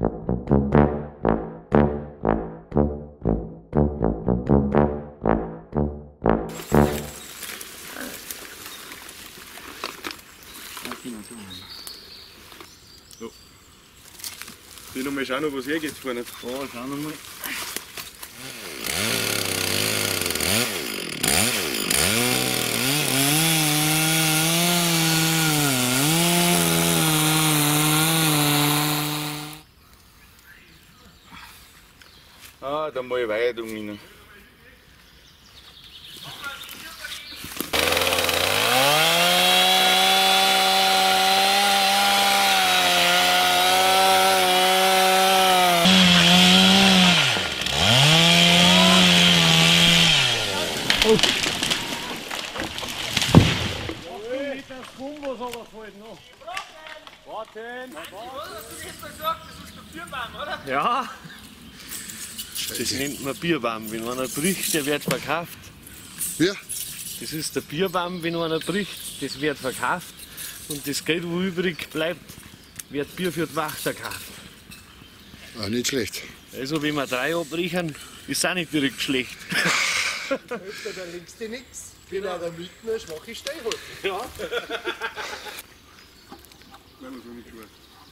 So. Ich noch mal schauen, ob was hergeht vorne. Ja, schau noch mal. Ah, da mal weit um ihn. Oh. Ja, das nennt man Bierbaum. Wenn einer bricht, der wird verkauft. Ja. Das ist der Bierbaum, wenn einer bricht, das wird verkauft. Und das Geld, wo übrig bleibt, wird Bier für die Wachter gekauft. Ah, nicht schlecht. Also, wenn wir drei abbrechen, ist auch nicht direkt schlecht. Da links die nix. Bin auch der Mitte eine schwache Steinholz. Ja.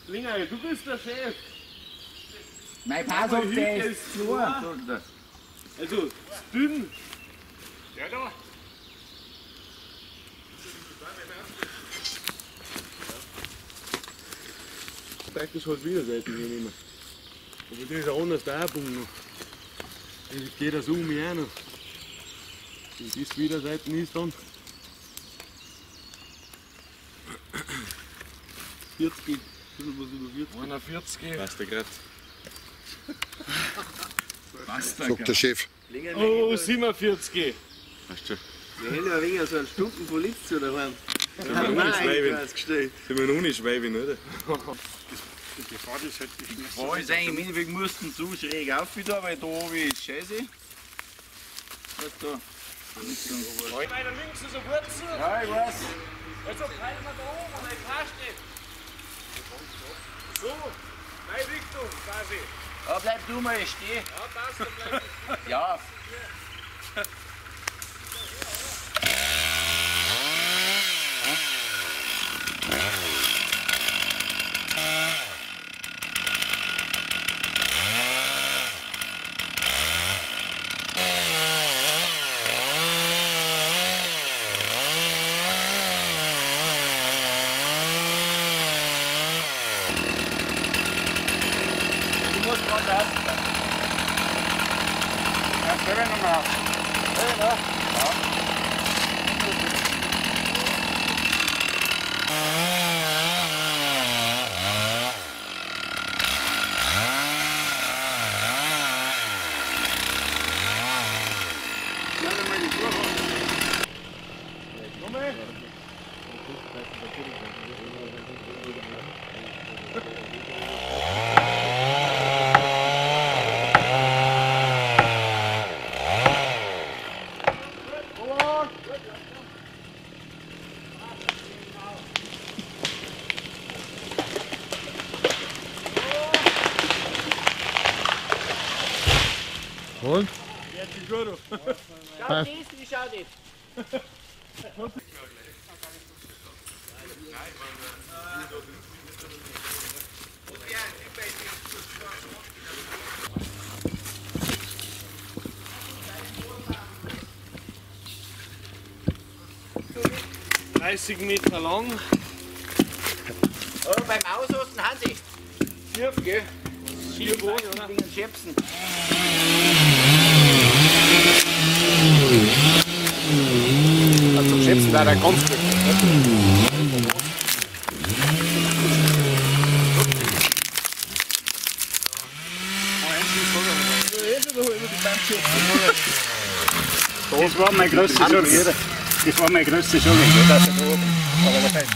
Linger, du bist der Chef. Mein Pass auf, der ist zu. Also, dünn. Ja, da. Das halt wieder Seiten hier nehmen. Aber das ist auch anders der Punkt noch. Das geht das um mich auch noch. Und das wieder Seiten ist dann 40, ein bisschen was über 40. 41. Passt der grad. Sagt der Chef. Oh, 47. Passt schon. Wir haben ja ein wenig so einen Stumpen von Litz zu daheim. Sind wir noch nicht Schwäbin? Sind wir noch nicht Schwäbin, oder? Die Gefahr ist halt Die Gefahr ist eigentlich, im Endeffekt mussten so schräg auf wieder, weil da oben ist Scheiße. Was da? Weiter links ist eine Wurzel. Ja, ich weiß. Also peilen wir da oben und ich passt nicht. So, meine Richtung quasi. Ja, bleib du mal stehen. Ja, passt, dann bleib ich. Ja. Und? Schau das, ich schau das. 30 Meter lang. Oh, beim Ausrüsten, Hansi. Schief, gell? Schief, oder? Wegen den Schäpsen. Ja, zum Schäpsen war der ganz gut. Das war meine größte Sorge. Das war meine größte Sorge. Dass ich da oben. Aber wahrscheinlich.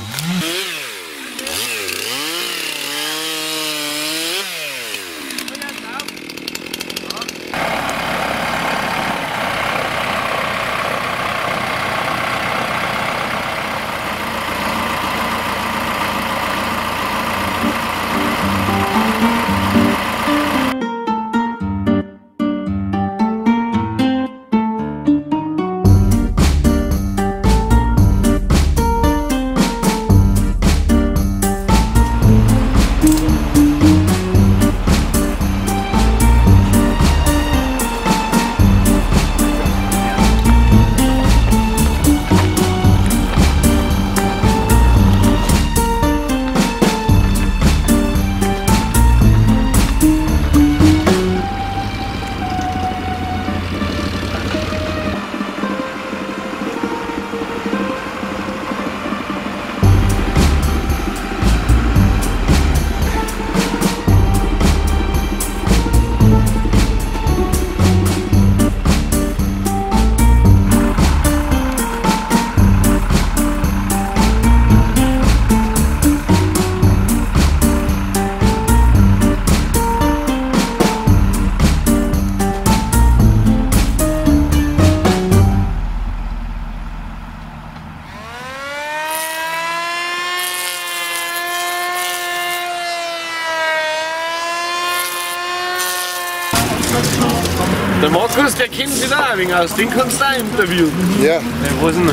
Markus, der kennt sich da auch ein wenig aus, den kannst du auch interviewen. Ja. Ja, was denn?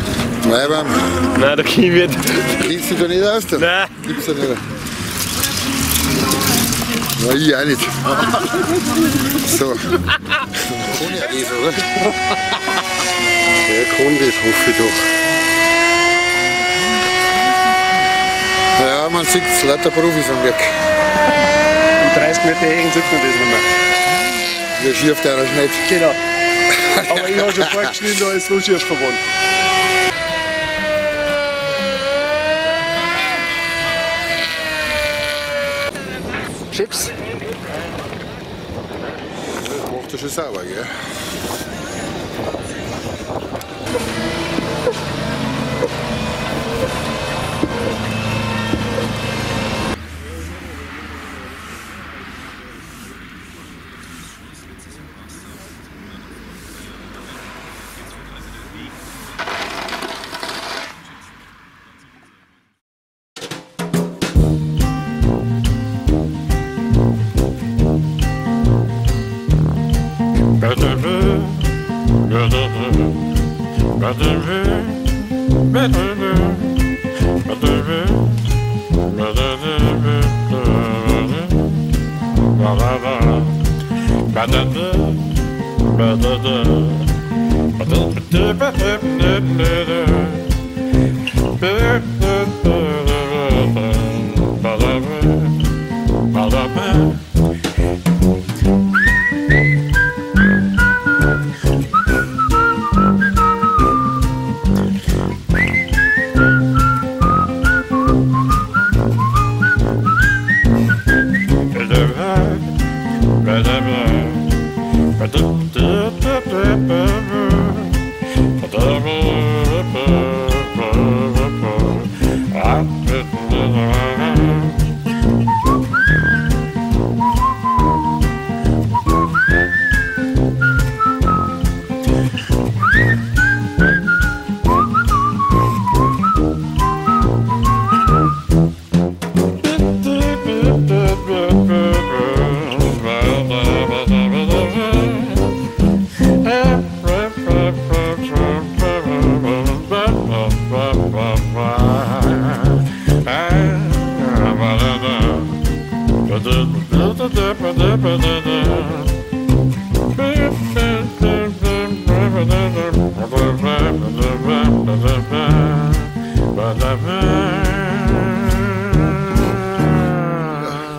Maibaum. Nein, da kenn ich nicht. Kennst du dich da nicht aus? Denn? Nein. Gibt's ja nicht. Na, ich auch nicht. So. Kann ja das, oder? Der kann das, hoffe ich doch. Ja, man sieht es, lauter Profis am Werk. In 30 Meter Hängen sieht man das nicht mehr. Wie schief der schneidet. Genau. Aber ich habe schon vorgeschnitten, da ist so schief geworden. Chips. Das macht er schon sauber, gell?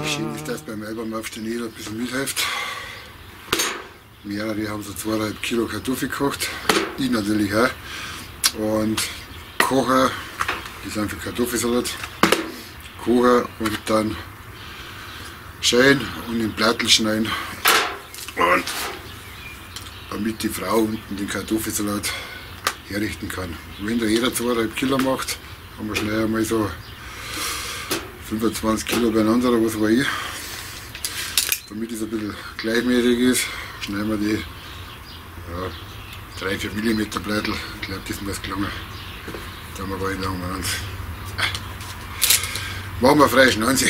Schön ist, dass beim Album aufstehen jeder ein bisschen mithilft. Mehrere haben so 2,5 Kilo Kartoffel gekocht, ich natürlich auch. Und Kocher, die sind für Kartoffelsalat. Kocher und dann schön und in Plattel schneiden. Und damit die Frau unten den Kartoffelsalat herrichten kann. Wenn da jeder 2,5 Kilo macht, haben wir schnell einmal so 25 Kilo beieinander oder was war ich. Damit es ein bisschen gleichmäßig ist, schneiden wir die ja, 3-4 mm Blättel. Ich glaube, das muss gelungen. Da haben wir gar nicht lange umeinander. Machen wir frei Schnauze.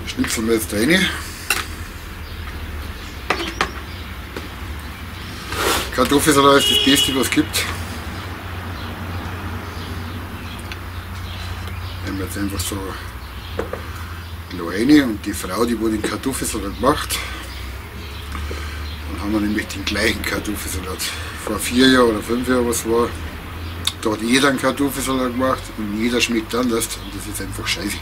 Schnipseln wir jetzt da rein. Kartoffelsalat ist das Beste, was es gibt. Nehmen wir jetzt einfach so kleine und die Frau, die wo den Kartoffelsalat macht, dann haben wir nämlich den gleichen Kartoffelsalat. Vor 4 Jahren oder 5 Jahren, was war, da hat jeder einen Kartoffelsalat gemacht und jeder schmeckt anders und das ist einfach scheiße.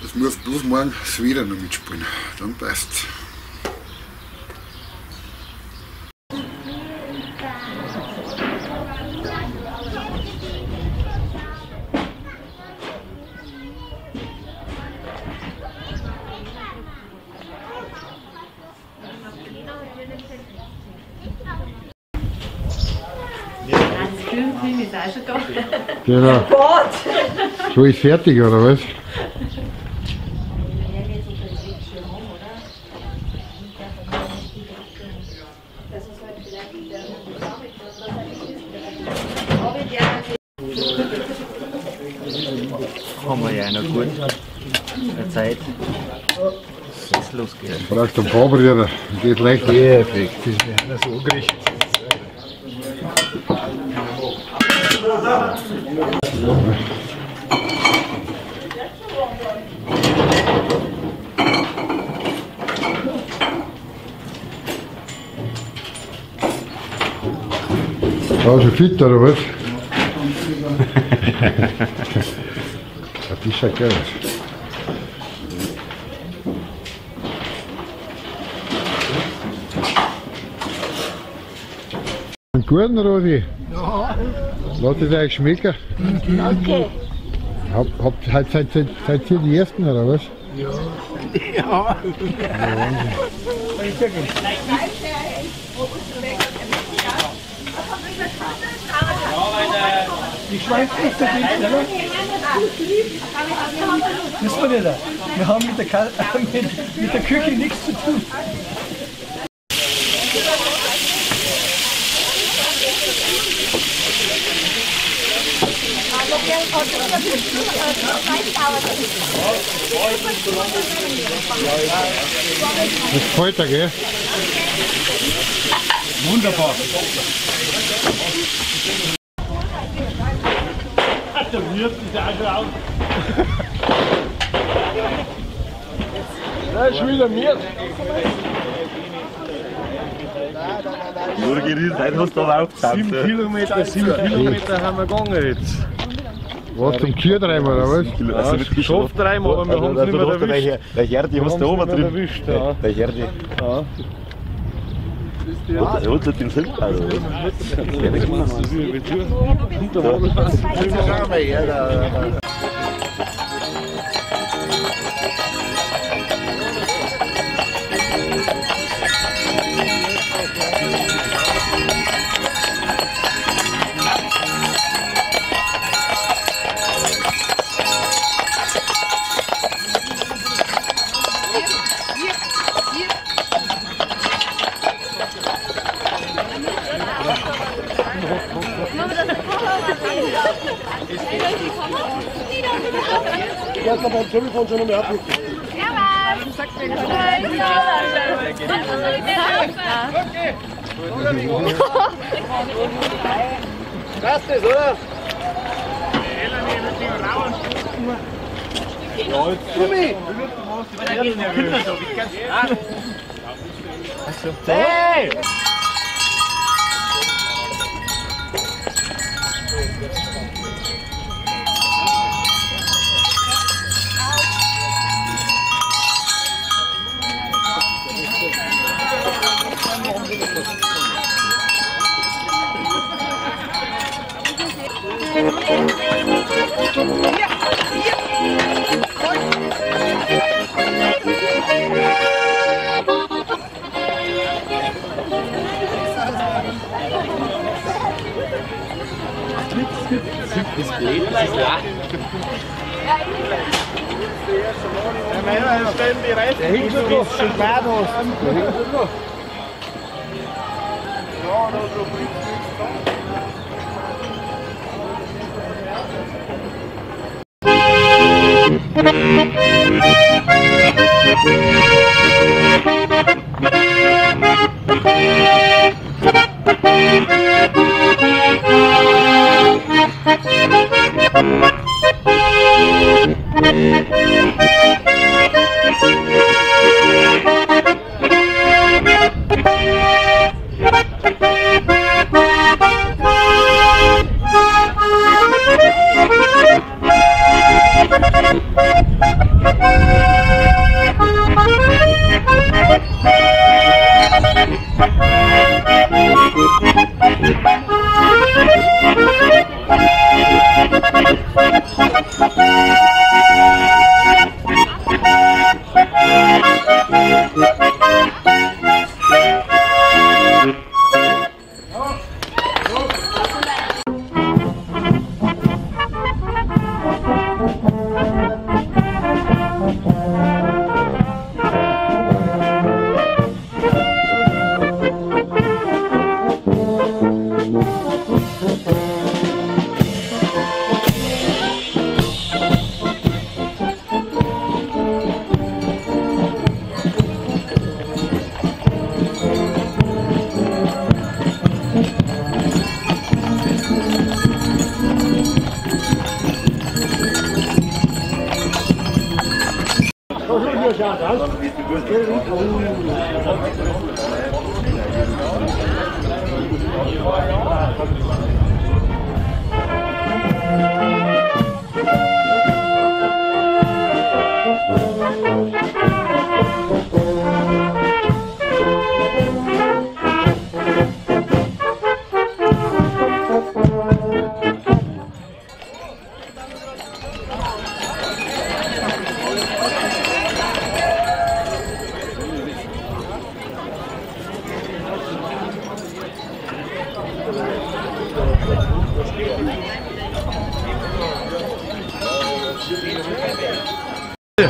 Das muss bloß morgen das wieder noch mitspielen, dann passt's. Genau. Gott! So ist fertig, oder was? Gut. Zeit, dass es losgeht. Brauchst du einen Barbrüder, geht leichter. Perfekt, das wäre so angerichtet. War schon fit, oder was? Das schaut geil aus. Einen guten, Rudi. Ja. Lasst es euch schmecken. Danke. Seid ihr die Ersten, oder was? Ja. Ja. Die Schweinfrüchte sind, oder? Wissen wir nicht. Wir haben mit der Küche nichts zu tun. Das gefällt dir, gell? Wunderbar. Der Wirt ist ja auch schon auf. Da ist schon wieder mir. Jürgen, heute hast du aber auch 7 Kilometer, 7 Kilometer haben wir gegangen jetzt. Was zum Kühltreiben oder was? Ja, Schaftreiben, aber wir haben es nicht mehr erwischt. Der Herr, die hast du oben drin. Erwischt, ja. Der Herr, die. Ja. Hat den Silber, oder was? Ich werde beim Telefon schon nochmal abrufen. Passt das, oder? Hey! Der hängt schon noch. Der hängt schon noch. Thank you.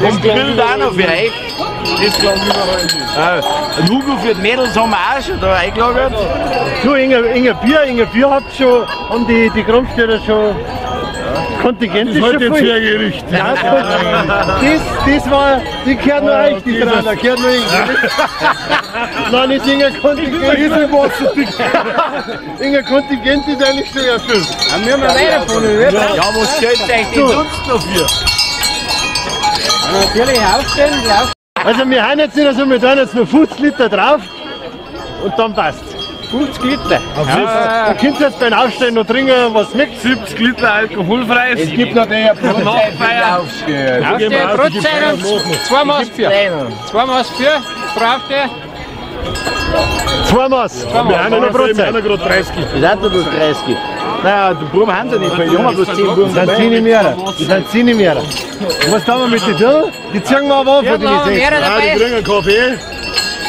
Das gilt auch noch für euch. Das glaube ich überall nicht. Ein Hugo für die Mädels haben wir auch schon da eingelagert. Du, Inge Bier habt schon, haben die Kramstädter schon Kontingent ist schon voll. Hergerichtet. Ja, das war, die gehört nur euch, die drei, da gehört nur ich. Nein, nicht Inge Kontingent. Inge Kontingent ist eigentlich schon erfüllt. Wir haben weiterfahren, ja, was stellt euch denn sonst noch für? Natürlich aufstehen, laufen. Also wir haben jetzt nicht so, wir tun jetzt nur 50 Liter drauf und dann passt. 50 Liter? Ja. Du kannst jetzt beim Aufstehen noch trinken, was möchtest. 70 Liter alkoholfreies. Es gibt noch den Brotzeit aufstehen. Aufstehen, Brotzeit und 2 Maß Bier. 2 Maß Bier, draufstehen. 2 Maß. Wir haben noch Brotzeit. Wir haben gerade 30. Wir sind bloß 30. Naja, die Buben haben sie nicht, weil die haben bloß 10 Buben. Das sind 10 mehr. Das sind 10 mehr. Was tun wir mit den Dirndl? Die ziehen wir aber an von den 6. Ja, die kriegen einen Kaffee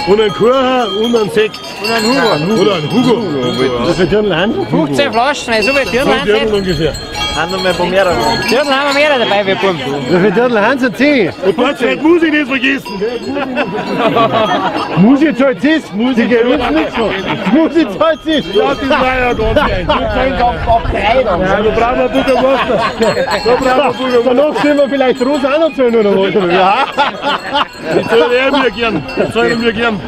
und einen Kuchen und einen Sekt. Und einen Hugo. Oder einen Hugo. Was für Dirndl haben? 15 Flaschen, so viele Dirndl haben sie. Ungefähr. Haben wir mal mehr. Dirndl haben wir mehr dabei, wir Buben. Wie viele Dirndl haben sie? 10. Und Brotzeit muss ich nicht vergessen. Muss ich zahlt das? Muss ich geht uns nichts an. Muss ich zahlt das? Ja, das war ja ganz geil. Wir zahlen ab 3 dann. Ja, da brauchen wir Bürgermeister. Da brauchen wir Bürgermeister. Danach sollen wir vielleicht Rosa auch noch zahlen oder was? Ja. Das zahlen wir gern. Das zahlen wir gern.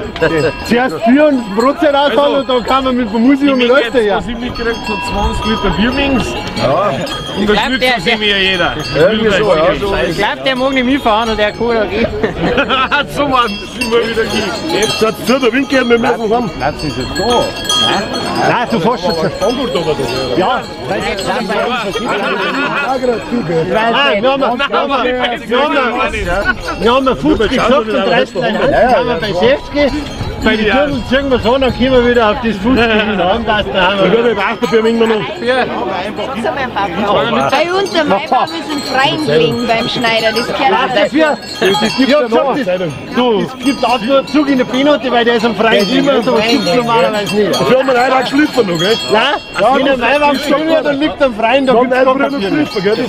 Zuerst Bier und Brotzeit auszahlen und dann kann man mit dem Museum mit Öster her. Was ich mitgekriegt habe, 20 Liter Biermings. Ja. Und das schützen sie mir jeder. Ich glaube, der mag nicht mitfahren und der kann da gehen. So Mann, sind wir wieder gehen. Jetzt seid ihr der Wind gehen, wir müssen zusammen. Nein, das ist jetzt da. Nein, du fährst schon. Ja. Nein, wir haben 50 gesagt und 30 in Hand, haben wir bei 60. Bei den Dirndl ziehen wir so, dann kommen wir wieder auf das 50 hinein. Das da haben wir. Bei uns am Maibaum ist ein Freien beim Schneider, das gehört dafür. Es gibt auch nur Zug in der Peanotte, weil der ist am Freien gelegen. So was gibt es normalerweise nicht. Dafür haben wir einen auch geschliffen noch, gell? Nein, wenn der Maibaum gestanden wird und liegt am Freien, da gibt es gar kein Bier. Da gibt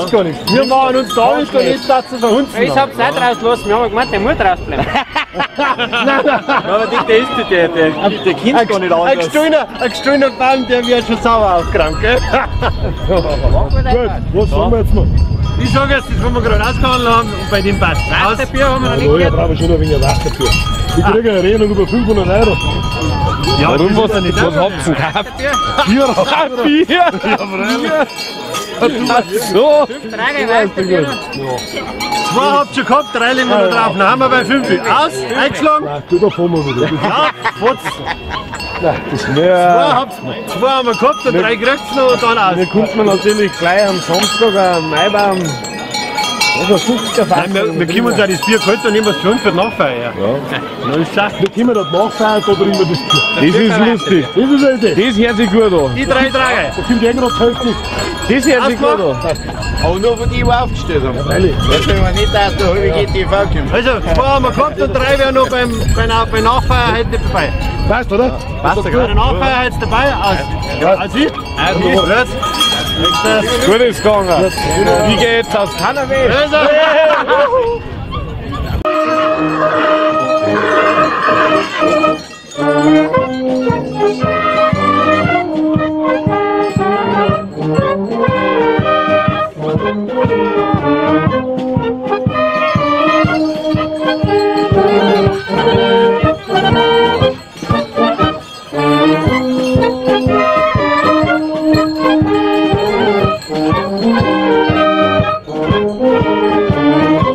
es gar nichts. Wir machen uns da und dann ist das zu verhunzen. Ich hab's nicht rausgelassen, wir haben gemeint, der muss rausbleiben. Nein, nein. Aber der ist der kennt gar nicht anders. Ein gestohlener Baum, der wird schon sauer aufgerammt, gell? Gut, was sagen wir jetzt noch? Ich sag jetzt, das, was wir gerade ausgehandelt haben, und bei dem passt. Wachterbier haben wir noch nicht Ja, da brauchen wir schon ein wenig Wachterbier. Ich kriege eine Rechnung über 500 Euro. Ja, warum was habt ihr denn gekauft? Bier! Bier! Ja, freilich. Ach so! 5 Tage Wachterbier noch. 2 habt ihr schon gehabt, 3 legen wir noch drauf, dann haben wir bei 5. Aus, eingeschlagen. Nein, du, da fahren wir wieder. Ja, Fotz. Das wär, 2 haben wir gehabt und 3 kriegt's noch und dann aus. Mir kommt man natürlich gleich am Samstag am Maibaum. Also 50er Fass. Nein, wir können uns auch das Bier kalt und nehmen was für uns für die Nachfeier. Ja. Na, ist das. Wir können das nachfeiern, da trinken wir das Bier. Das ist lustig. Das ist eine Idee. Das hört sich gut an. Die 3 Tage. Da kommt eh gerade die Hälfte. Das hört sich gut an. Aber nur von die, die aufgestellt haben. Freilich. Das will man nicht, dass der halbe GTV kommt. Also, 2 haben wir gehabt und 3 wären noch bei Nachfeier heute dabei. Passt, oder? Passt, bei der Nachfeier heute dabei. Aus. Aus ich? Aus. Gut ist gegangen. Wie geht's aus Kanada? Also. Thank you.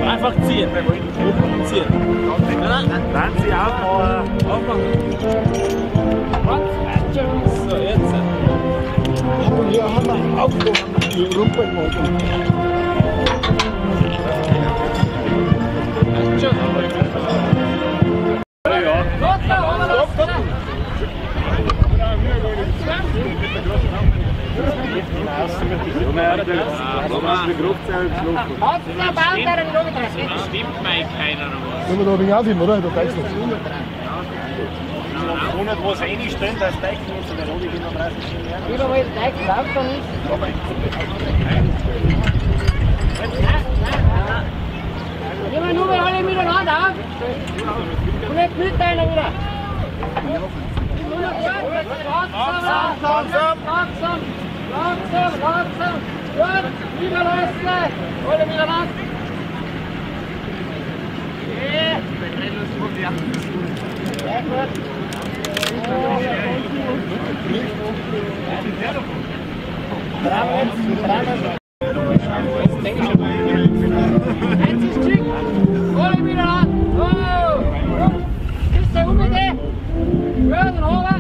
Einfach ziehen. Ziehen. Dann sie aufmachen. Aufmachen. So, jetzt. Hier haben wir aufgemacht. Die Rumpen machen. Stimmt mir keiner oder was? Wenn wir da wegen aufheben, oder? Da geht's noch. So nicht was reinstellen, dass der Teig nicht so weit runtergeht, dann reißt es schon mehr. Überall Teig läuft da nicht. Nein, nein. Nehmen wir nur alle miteinander auf. Und nicht mit einer wieder. Langsam, langsam, langsam, langsam, langsam. Gut, wieder lassen. Alle miteinander. Sehr gut. Eins ist schick. Alle wieder an. Ist der um die? Gut, und runter.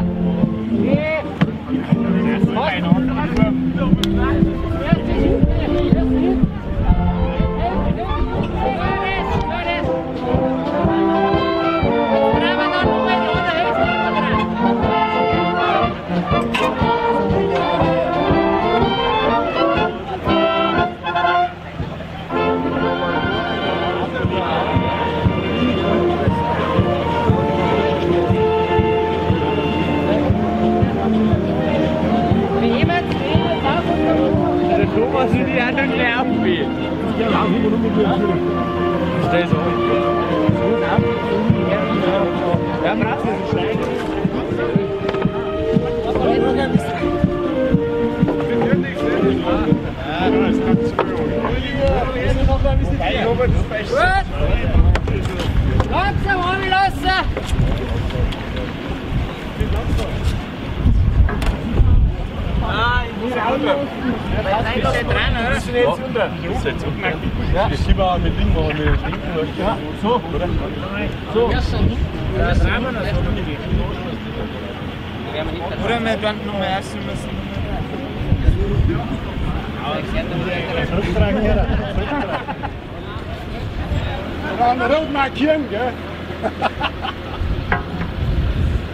Thomas will die anderen gleich abwählen. Stell so. Ja, brauchst du nicht schneiden. Gut! Langsam anlassen! Das können wir auch mit Ding machen, mit dem Ja, so, oder? So. Oder wir dann noch mehr essen müssen. Zurücktragen, Herr. Dann rot markieren, gell?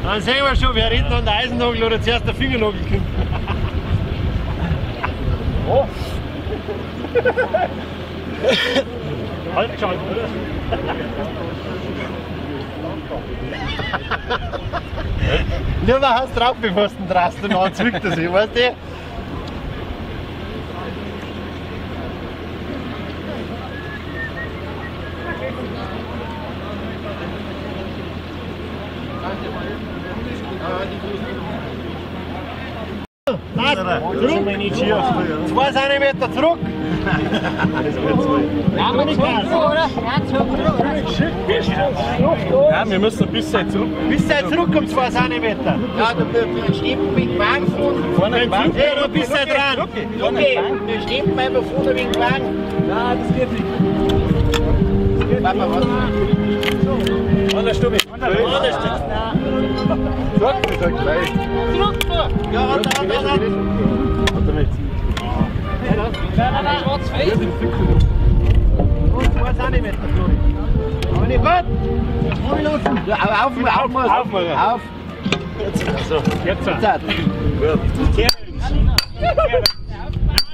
Dann sehen wir schon, wer hinten an der Eisennagel oder zuerst der Fingernagel kommt. Oh! Halt schon, oder? Lieber hast drauf, bevor du ihn drast und dann zwickt er sich, weißt du? Zurück. 2 Zentimeter zurück. Ja, wir müssen ein bisschen zurück. Bisschen zurück um 2 Zentimeter. Ja, wir stimmen mit Wagen vorne. Vorne Wagen. Hey, ein bisschen dran. Okay, wir stimmen einfach vorne mit Wagen. Nein, das geht nicht. Papa, was? Anders, du mich. Anders. Sag mir doch gleich. Zurück! Ja, warte, warte, warte. Warte mal. Nein, nein, schwarz-weiß. Und 2 Zentimeter, glaube ich. Aber nicht gut. Ja, auf, auf, auf, auf. Jetzt. Nein,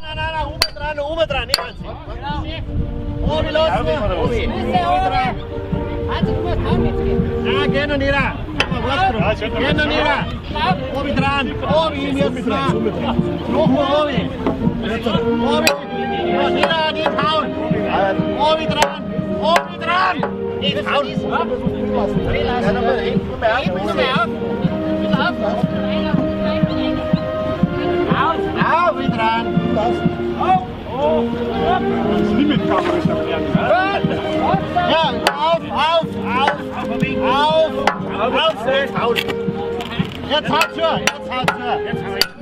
nein, nein, oben dran, oben dran, nicht ganz. Oben lassen wir. Oben dran. Also du musst auch mitgehen. Nein, geh noch nicht rein. Geh noch nicht rein. Oben dran, oben jetzt dran. Nochmal oben. Oben. Nicht rein, nicht hauen. Oben dran, oben dran. Nicht hauen. Auf, wieder dran. Auf! Das Limit kann man nicht erklären. Ja, auf, auf, auf, auf, auf, auf. Jetzt haut's zu, jetzt haut's zu. Jetzt haut's.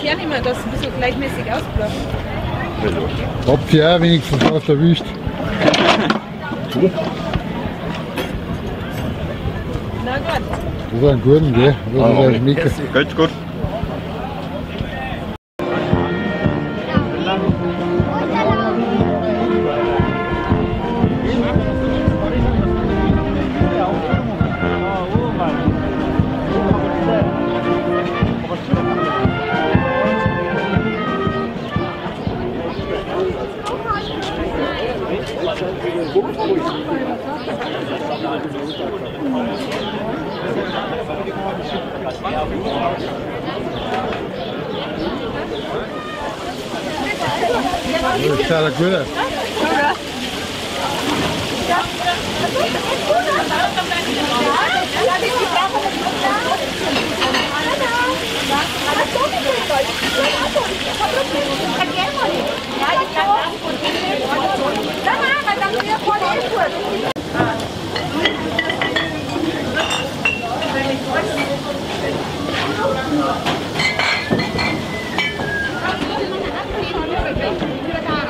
hernehmen, dass es ein bisschen gleichmäßig ausbleibt. Habt ihr auch wenigstens was erwischt? Na gut. Das ist ein guten, gell? Das ist ein Schmecker. Gut, gut. Das schaut ja gut aus.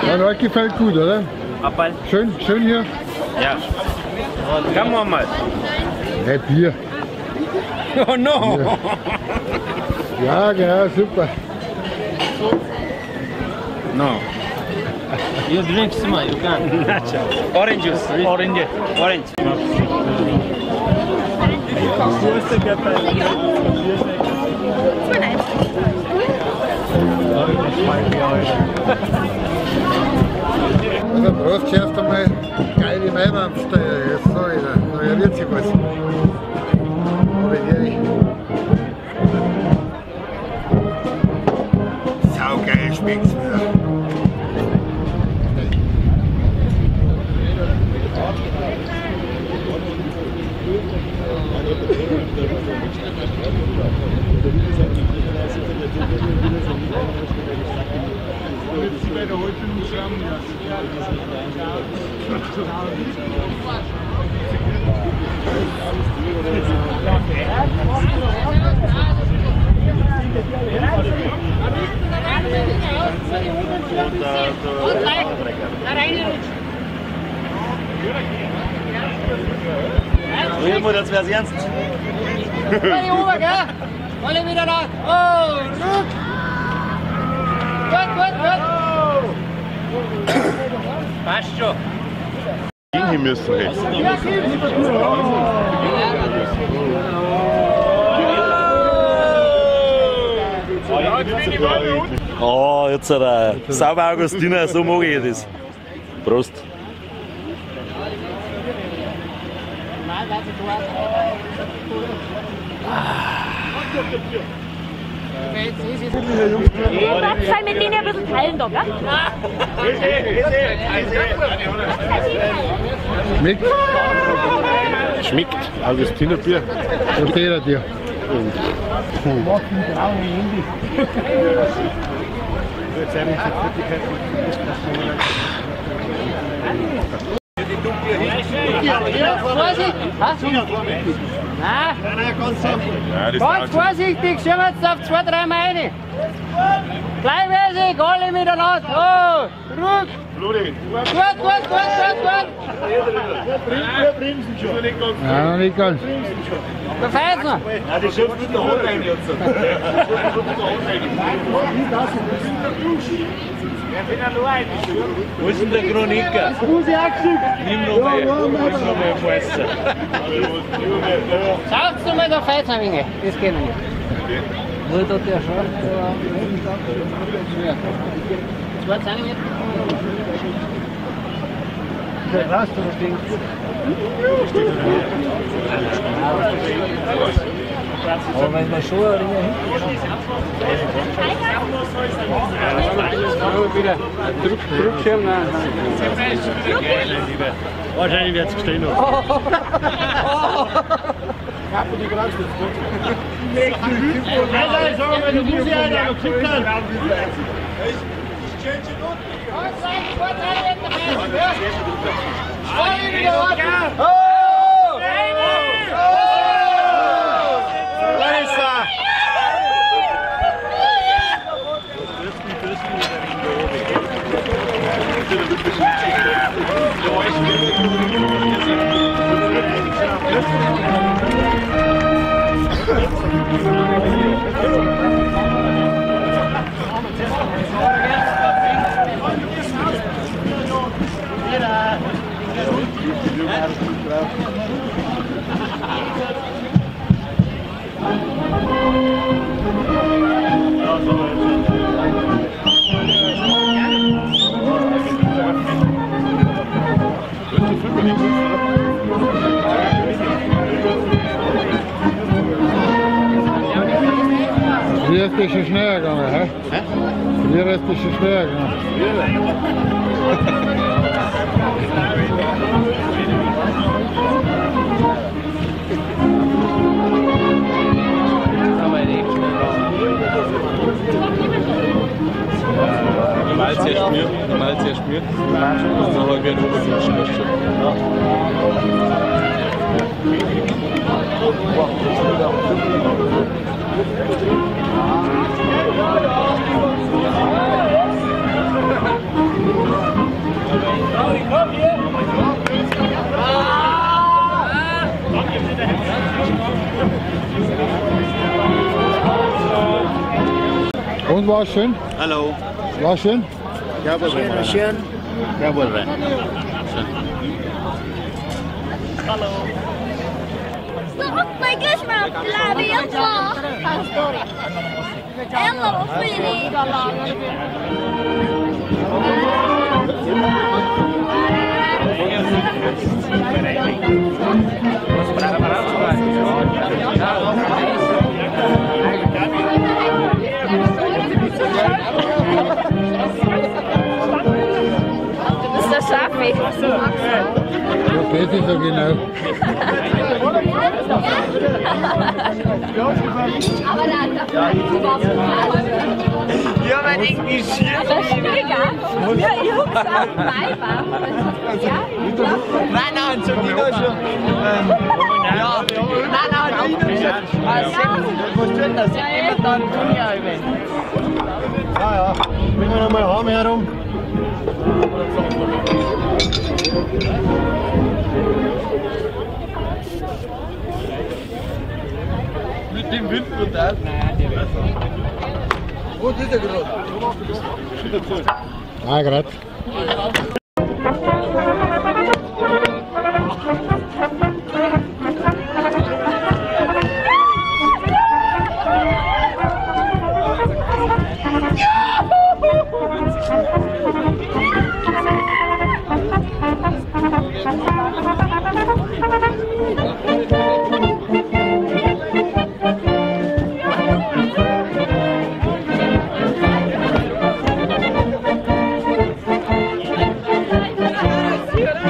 Ja, euch gefällt gut, oder? Abfall. Schön, schön hier. Ja. Kann man mal. Hey, Bier. Oh no! Ja, genau, super. No. You drink some, you can. Orange juice. Orange. Orange. Also Prost zuerst einmal, geile Maibaumsteuer, jetzt sag ich dir, da wird sich was. Aber ehrlich. Saugeil schmeckt's wieder. Das wär's ernst. Alle oben, gell? Alle wieder da. Oh, ruck. Gut, gut, gut. Passt schon. Gehen müssen, ey. Oh, jetzt hat er. Sauber Augustiner, so mag ich das. Prost. Ich soll mit denen ein bisschen teilen da, gell? Schmeckt? Schmeckt. Augustinerbier. Was steht er dir? Vorsicht! Was? Nein! Ganz vorsichtig, schauen wir jetzt auf 2, 3 Mal rein. Gleichmäßig, alle miteinander. Oh, ruhig! Gut, gut, gut, gut, gut! Ja, noch nicht ganz. Da feiert's noch! Nein, die schöpft mit der Hand rein jetzt. Wo ist denn der Chroniker? Nimm noch mal, nimm noch mal Wasser. Schaut's doch mal, da feiert's noch ein wenig. Das geht noch nicht. Wo tut der schon? 2 Zentimeter. Aber wenn man schon ein wenig wieder Druckschirm. Wahrscheinlich wird es gestehen noch. Früher ist das schon schneller gegangen, hä? Früher ist das schon schneller gegangen. Normal zuerst mir, normal zuerst mir. Und dann halt wieder runterrutschen, weißt du schon. Und war schön? Hallo. War schön? क्या बोल रहे हैं? Schön. क्या बोल रहे हैं? Hallo. Du bist der Schafi. Ja, das ist ja genau. Ja, weil irgendwie schier. Das ist mega. Ja, ich hab's auch ja. Nein, nein, zum Dino schon. Ja. Nein, nein, Dino schon. Was tut das? Immer dann Turnier-Event. Ja, ja. Bringen wir nochmal Arm herum. Mit dem Wind und das. Wo ist der gerade? Ah, gerade. Yeah.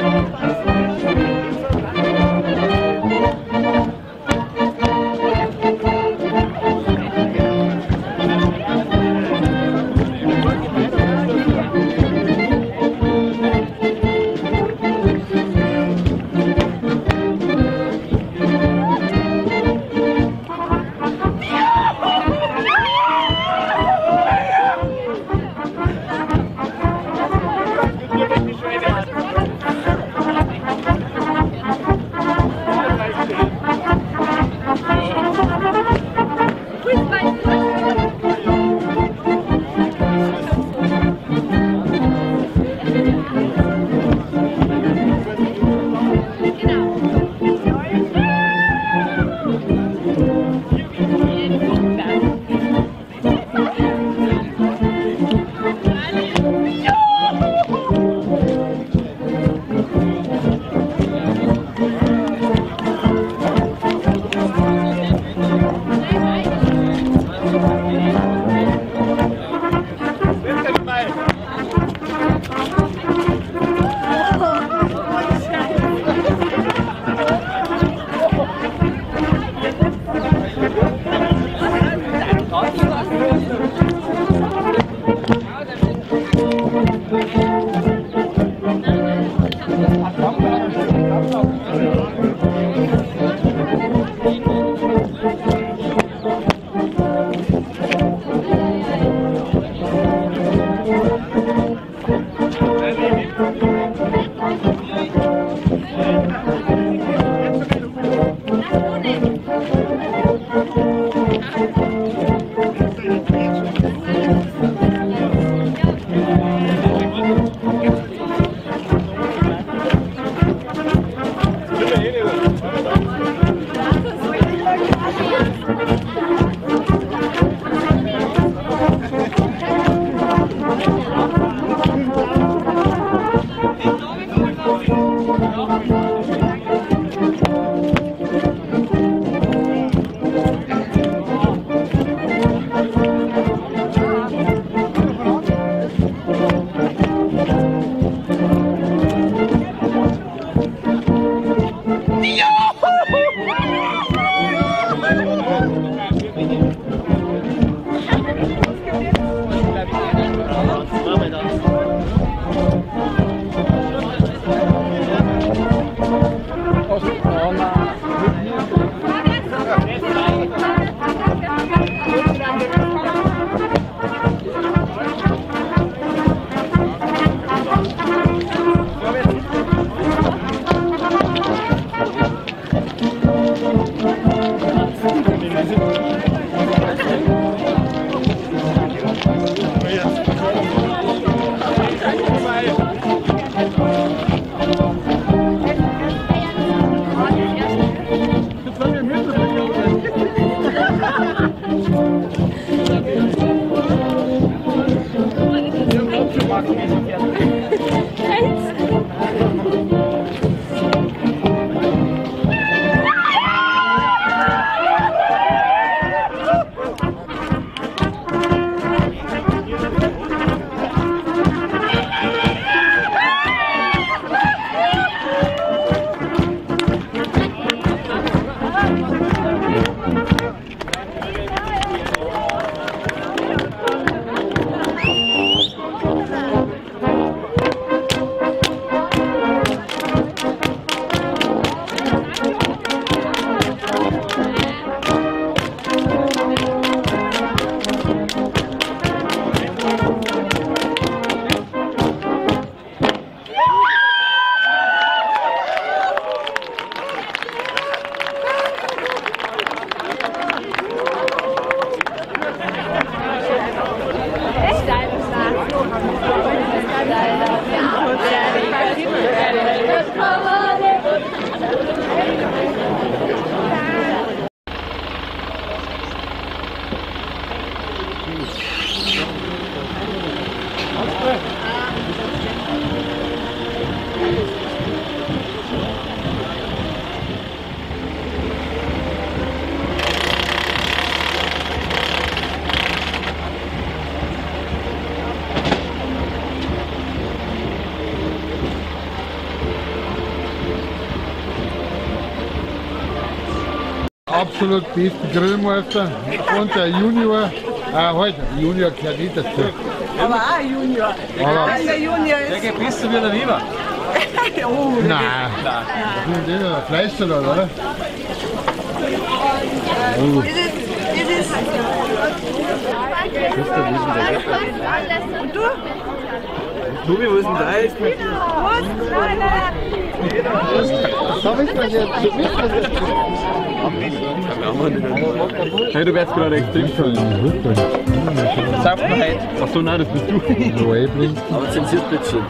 Absolut besten Grillmeister und der Junior, halt, Junior gehört nicht dazu. Aber auch ein Junior. Aber der Junior ist. Der geht besser wie der Weber. Oh, nein. Nein. Das ist ein Fleischsalat, oder? Oh. Das ist. Und du? Tobi, wo ist denn dein? Was? Nein, nein. Hey, du wärst gerade extrem schön. Saufen heute. Achso, nein, das bist du. Aber zensiert bitte.